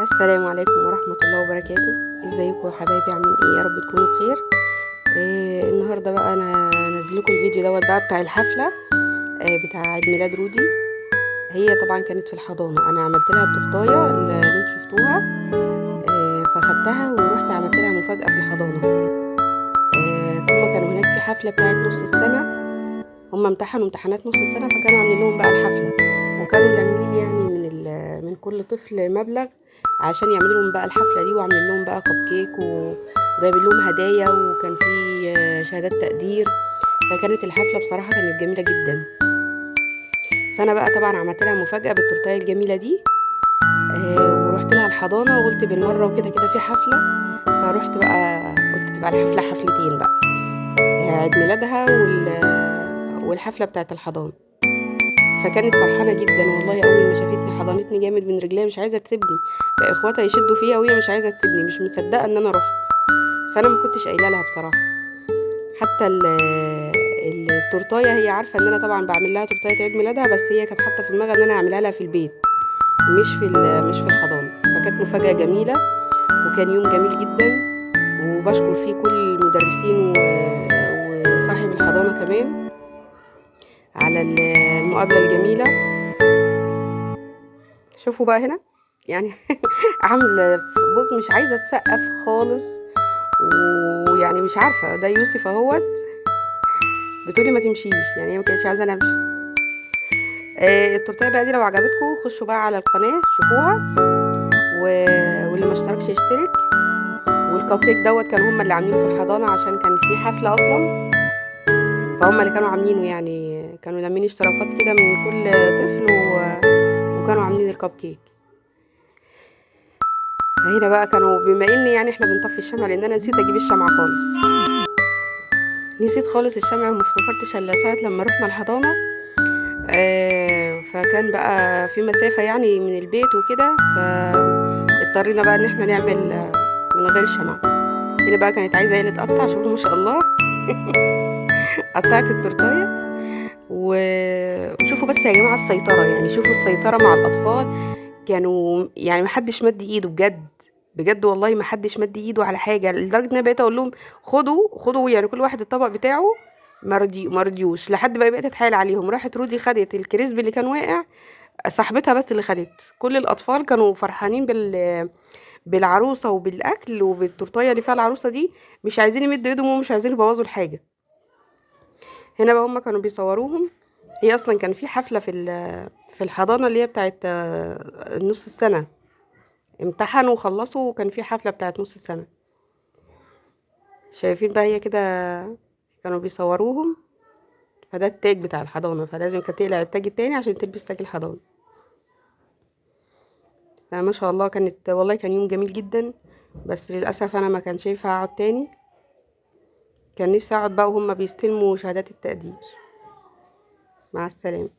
السلام عليكم ورحمة الله وبركاته. ازيكم يا حبايبي؟ عاملين ايه؟ يا رب تكونوا بخير. النهارده بقى انا نازل لكم الفيديو دوت بقى بتاع الحفلة، بتاع عيد ميلاد رودي. هي طبعا كانت في الحضانة، انا عملت لها التورتايه اللي انتوا شفتوها، فخدتها ورحت عملت لها مفاجأة في الحضانة. هما كانوا هناك في حفلة بتاعت نص السنة، هما امتحنوا امتحانات نص السنة، فكانوا عاملين لهم بقى الحفلة، وكانوا لامين يعني من كل طفل مبلغ عشان يعملوا لهم بقى الحفلة دي، وعاملين لهم بقى كب كيك وجايبين لهم هدايا، وكان في شهادات تقدير. فكانت الحفلة بصراحة كانت جميلة جدا. فأنا بقى طبعا عملت لها مفاجأة بالتورتاية الجميلة دي، ورحت لها الحضانة وقلت بالمرة وكده كده في حفلة، فروحت بقى قلت تبقى الحفلة حفلتين بقى، عيد ميلادها والحفلة بتاعت الحضانة. فكانت فرحانة جدا والله، أول ما شافتني حضنتني جامد من رجليها، مش عايزة تسيبني، بقى إخواتها يشدوا فيها وهي مش عايزة تسيبني، مش مصدقة إن أنا رحت. فأنا ما كنتش قايلة لها بصراحة، حتى التورتاية هي عارفة إن أنا طبعا بعمل لها تورتاية عيد ميلادها، بس هي كانت حاطة في دماغها إن أنا هعملها لها في البيت مش في الحضانة. فكانت مفاجأة جميلة وكان يوم جميل جدا، وبشكر فيه كل المدرسين وصاحب الحضانة كمان على المقابلة الجميلة. شوفوا بقى هنا يعني عاملة بص مش عايزة تسقف خالص، ويعني مش عارفة ده يوسف اهوت بتقولي ما تمشيش، يعني هي ما كانتش عايزة انا امشي. التورتايه بقى دي لو عجبتكم خشوا بقى على القناة شوفوها، واللي ما اشتركش يشترك. والكب كيك دوت كانوا هم اللي عاملينه في الحضانة عشان كان في حفلة اصلا، فهم اللي كانوا عاملينه، يعني كانوا لامين اشتراكات كده من كل طفل وكانوا عاملين الكب كيك. هنا بقى كانوا بما ان يعني احنا بنطفي الشمع، لان انا نسيت اجيب الشمعة خالص، نسيت خالص الشمع وما افتكرتش الا ساعة لما رحنا الحضانة. فكان بقى في مسافة يعني من البيت وكده، فاضطرينا بقى ان احنا نعمل من غير الشمعة. هنا بقى كانت عايزة هي اللي تقطع، شوفوا ما شاء الله قطعت التورتايه. وشوفوا بس يا جماعة السيطرة، يعني شوفوا السيطرة مع الأطفال، كانوا يعني محدش مد ايده بجد بجد والله، محدش مد ايده على حاجة، لدرجة ان انا بقيت اقول لهم خدوا خدوا، يعني كل واحد الطبق بتاعه، ما رضيوش، لحد بقى بقيت اتحايل عليهم. راحت رودي خدت الكريسبي اللي كان واقع، صاحبتها بس اللي خدت. كل الأطفال كانوا فرحانين بالعروسة وبالأكل وبالتورتاية اللي فيها العروسة دي، مش عايزين يمدوا ايدهم ومش عايزين يبوظوا الحاجة. هنا بقى هما كانوا بيصوروهم. هي اصلا كان في حفلة في الحضانة اللي هي بتاعت نص السنة، امتحنوا وخلصوا وكان في حفلة بتاعت نص السنة. شايفين بقى هي كده كانوا بيصوروهم. فده التاج بتاع الحضانة، فلازم كانت تقلع التاج التاني عشان تلبس تاج الحضانة. فما شاء الله كانت والله كان يوم جميل جدا، بس للأسف أنا ما كانش ينفع أقعد تاني، كان نفسي أقعد بقى وهم بيستلموا شهادات التقدير. مع السلامة.